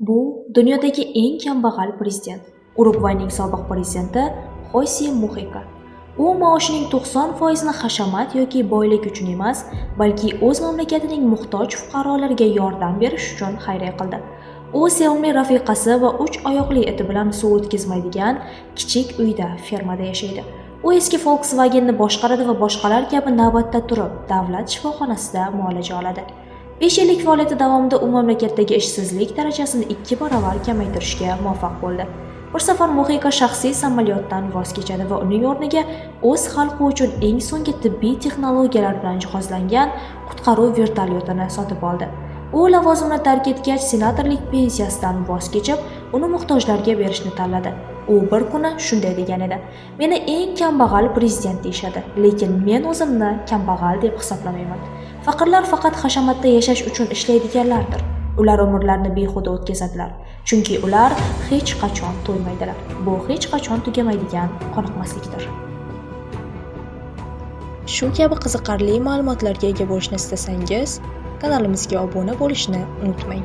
Bu dunyodagi eng kambag'al prezident. Urugvayning sobiq prezidenti Xose Muxika. U maoshining 90%ni hashamat yoki boylik uchun emas, balki o'z mamlakatining muhtoj fuqarolariga yordam berish uchun xayriya qildi. U sevimli rafiqasi va 3 oyoqli iti bilan suv o'tkazmaydigan kichik uyda, fermada yashaydi. U eski Volkswagen'ni boshqaradi va boshqalar kabi navbatda turib, davlat shifoxonasida muolaja oladi. 5 yillik faoliyati davomida u mamlakatdagi ishsizlik darajasini 2 barobar kamaytirishga muvaffaq bo'ldi. Bir safar Muxika shaxsiy samolyotdan voz kechadi va uning o'rniga o'z xalqi uchun eng so'nggi tibbiy texnologiyalar bilan jihozlangan qutqaruv vertolyotini sotib oldi. U lavozimini tark etgach, senatorlik pensiyasidan voz kechib, uni muhtojlarga berishni tanladi. U bir kuni shunday degan edi: "Meni eng kambag'al prezident deyishadi, lekin men o'zimni kambag'al deb hisoblamayman. Faqirlar faqat hashamatda yashash uchun ishlaydiganlardir. Ular umrlarini behuda o'tkazadilar, chunki ular hech qachon to'ymaydilar. Bu hech qachon tugamaydigan qoniqmaslikdir." Shu kabi qiziqarli ma'lumotlarga ega bo'lishni istasangiz, kanalimizga obuna bo'lishni unutmang.